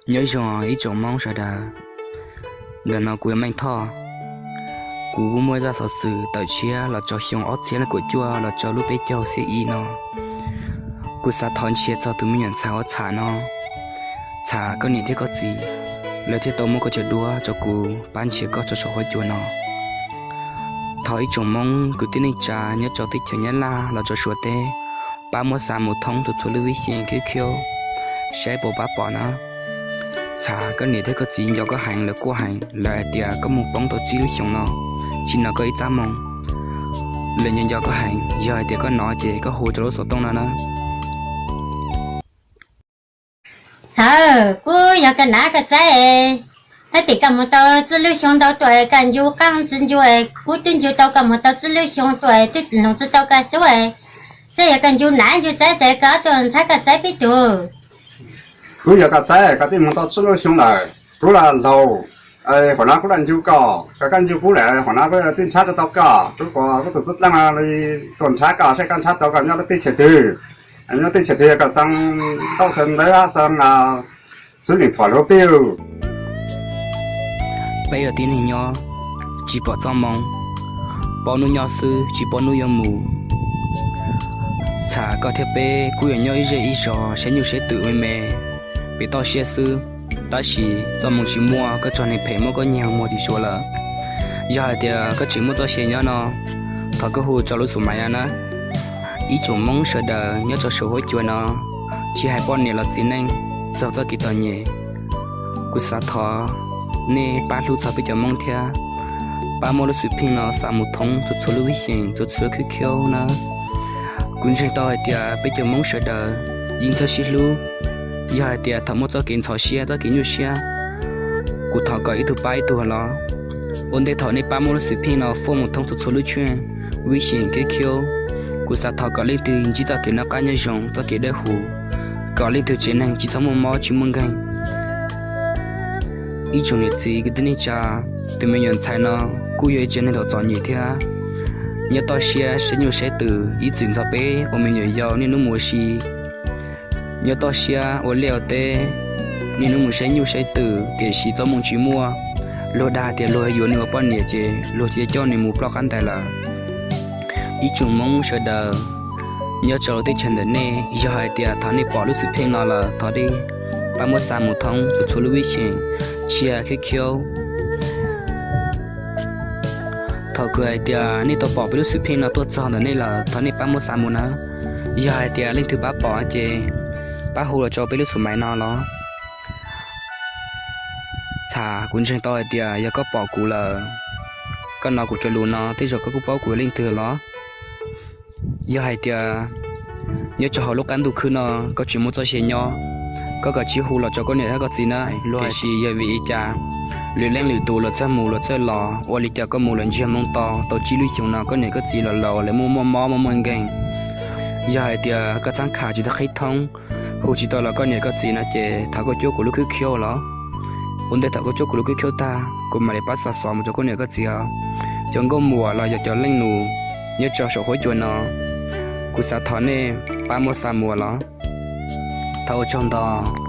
Nyob zoo ib tsoom Hmoob sawv daws, ntawm no kuv yog Meej Thoj. Kuv kuj muaj ib zaj xov xwm tawm tshiab los rau xyoo ob txhiab nees nkaum cuaj los rau lub peb caug xiab ib no. Kuv xav thov nrhiav txog tus me nyuam ntxhais uas txham no, txham koj niam thiab koj txiv, lawv thiaj tau muab koj cov duab rau kuv pab nrhiav koj tso saum huab cua no. Thov ib tsoom Hmoob kwv tij neej tsa nyob rau teb chaws Nyab Laj los rau Suav teb, pab muab xa mus thoob txhua txhua lub vib xyeem Q Q saib puas pab pom na. Txham koj niam thiab koj txiv nco koj heev, lawv quaj heev, lawv hais tias koj mus poob tau tsib lub xyoos no, tsis hnov koj ib txaj moo. Lawv nco nco koj heev, yog hais tias koj hnov ces koj hu rau lub xov tooj no na. Txham, kuv yog koj nam koj txiv, tab sis koj mus tau tsib lub xyoo ntau tuaj, koj ncu qeej tsis ncu, kuv twb ncu tau koj mus tau tsib lub xyoo tuaj twb hloov tsis tau koj xub, saib yog koj ncu nam ncu txiv ces koj tuaj ntxhab koj txiv peb tug. Kuv yog koj txiv, koj twb mus tau tsib lub xyoo lawm, kuv los laus, hom no kuv los ncu koj, koj ncu kuv lawm, hom no kuv twb nrhab tsis tau koj, kuv kuv tus txwj dleej li tuaj nrhab koj, saib koj nrhab tau koj nyob lub teb chaws twg, nyob teb chaws twg, koj xeev Ntaub xeev Ntawv xeev Xwb Leej Thuam los peb. Peb yog tib neeg nyob tsis pom txoj moo, paub hnub nyob xwb tsis paub hnub yuav mus. Txham koj thiab peb kuj yuav nyob ib zej ib zos saib nyuj saib twm me me pem toj siab xwb, tab sis txoj moo tsis muaj, koj raug neeg phem muab koj nyiag muag tim Suav lawm. Yog hais tias koj tseem muaj txoj sia nyob no, thov koj hu rau lub xus maiv no na. Ib tsoom Hmoob sawv daws nyob rau saum huab cua no, tsis hais poj niam los txiv neej, txog txoj kev txom nyem, kuv xav thov nej pab hlub txog peb cov Hmoob thiab, pab muab lub xwm pheej no xa mus thoob txhua txhua lub vib xyeem, txhua txhua lub Q Q na. Kuv ntseeg tau hais tias peb cov Hmoob sawv daws yeej txawj sib hlub. Yog hais tias thaum muaj txoj kev ntxhov siab, txoj kev nyuaj siab, kuv thov kom ib tug pab ib tug los. Ua ntej thaum nej pab muab lub xwm pheej no faws mus thoob txhua txhua lub tshuaj, vib xyeem Q Q, kuv xav thov kom leej twg ntsib txoj kev noj qab nyob zoo, txoj kev dawb huv, kom leej twg tsev neeg tsis txhob muaj mob tsis muaj nkeeg. Ib tsoom niam txiv kwv tij neej tsa, tus me nyuam ntxhais no kuj yog ib tsev neeg tau txom nyem thiab. Nyob toj siab saib nyuj saib twm ib txwm ntxog peb ua me nyuam yaus niaj hnub mus ua si. Nyob toj siab ua liaj ua teb, niaj hnub mus saib nyuj saib twm, tiam sis txoj moo tsis muaj. Luag dag tias luag yuav nws ua poj niam ces luag cia coj nws mus ploj qab ntais lawm. Ib tsoom Hmoob sawv daws nyob rau lub teb chaws ntawm nej, yog hais tias thaum nej pom lub xwm pheej no lawm, thov nej pab muab xa mus thoob txhua txhua lub vib xyeem, tshiab Q Q. Thaum kuv hais tias nej tau pom peb lub xwm pheej no tuaj txog ntawm nej lawm, thov nej pab muab xa mus na. Yog hais tias leej twg pab pom ces pab hu los rau peb lub xus maiv no los. Txham, kuv ntseeg tau hais tias yog koj pom kuv lawm, koj hnov kuv cov lus no, tej zaum koj kuj paub kuv yog leej twg los. Yog hais tias nyob rau hauv lub qab ntuj khwb no koj tseem muaj txoj sia nyob, koj kav tsij hu los rau koj niam thiab koj txiv na. Tiam sis yog vim li cas lwm leej lwm tus luag txawj mus luag txawj los, ua li cas koj mus lawm ntsiag moo to tau tsib lub xyoos no koj niam koj txiv los laus lawv muaj muaj mob muaj muaj nkeeg. Yog hais tias koj txhab kham tsis tau qhib thoob, hu tsis tau los koj niam koj txiv no ces thov koj cuab kuv lub khib khiub los. Ua ntej thaum koj cuab kuv lub khib khiub tag, kuv mam li pab xa xov mus rau koj niam koj txiv os. Cov nkauj muam los yog cov leej nus nyob rau saum huab cua no, kuv xav thov nej pab muab xa mus los. Thov ua tsaug ntau.